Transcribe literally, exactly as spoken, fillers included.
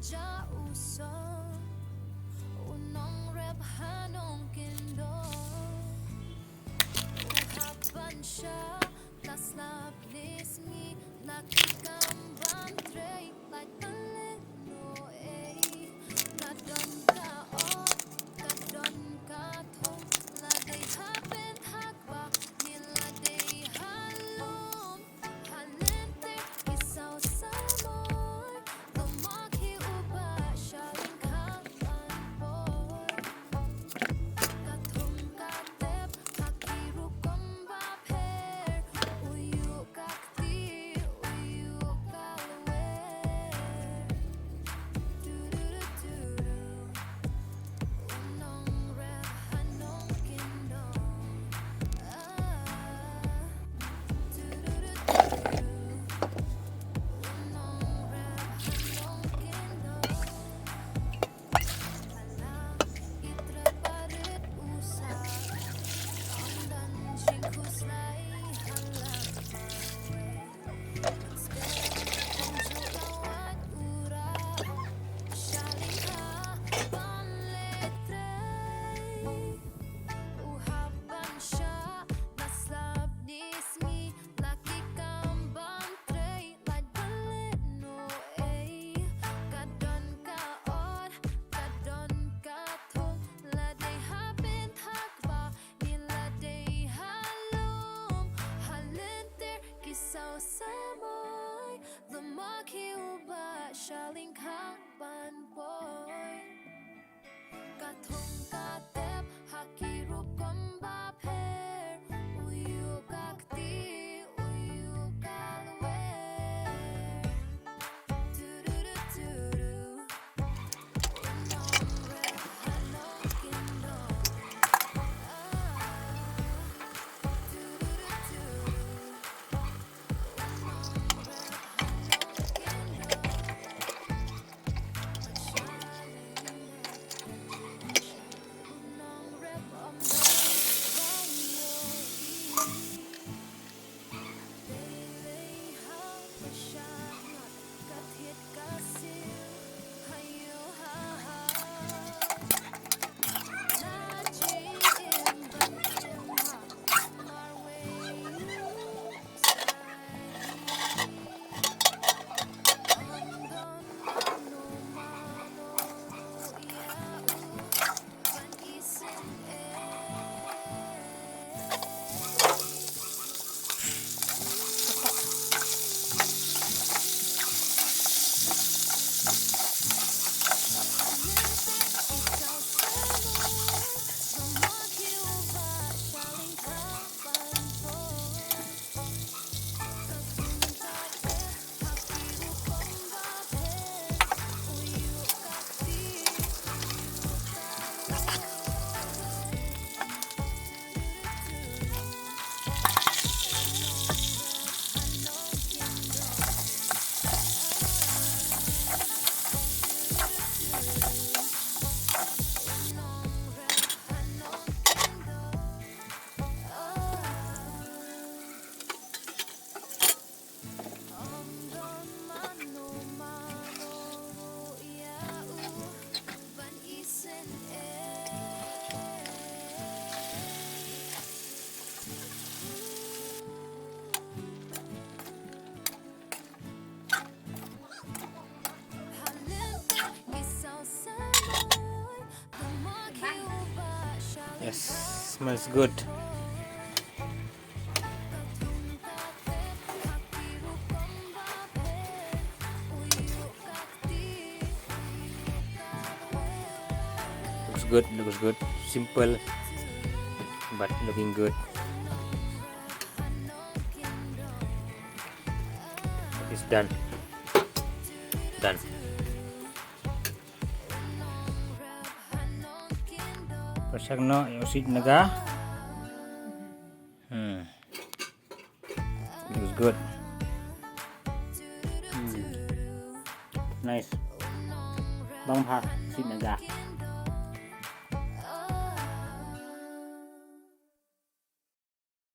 Ja u song u nongrep ha nongkyndong. U hap ban shah la slap ne sngi, la ki kam ban trei, lait ban leh noh ei. Ka don ka ot, ka don ka thong, la dei ha pynthak ba ngi la dei ha lum. Ha lynter ki saw samoi, la maki u bah sha lyngkha ban poi. Ka thong ka tep ha ki rukom bapher, u ïuh ka kti, u ïuh ka lwer. Du du du du du. U nongrep ha nongkyndong. Ah. Du du du du du. U nongrep ha nongkyndong. Ha la ki trai barit u sah, ym don jingkhuslai ha la marwei. Mynstep kumjuh la wad u rah sha lyngkha ban leh trei. U hap ban shah la slap ne sngi, la ki kam ban trei, lait ban leh noh ei. Ka don ka ot, ka don ka thong, la dei ha pynthak ba ngi la dei ha lum. Ha lynter ki saw samoi, la maki u bah sha lyngkha ban poi. Ka thong ka tep ha ki rukom bapher, u ïuh ka kti, u ïuh ka lwer. Du du du du du. U nongrep ha nongkyndong. Ah. Du du du du du. U nongrep ha nongkyndong. Yes, smells good. Looks good, looks good. Simple, but looking good. It's done. Done. Pyrshang noh ïa u sweet naga. Hmm. Looks good. Hmm. Nice. Bang bha sweet naga.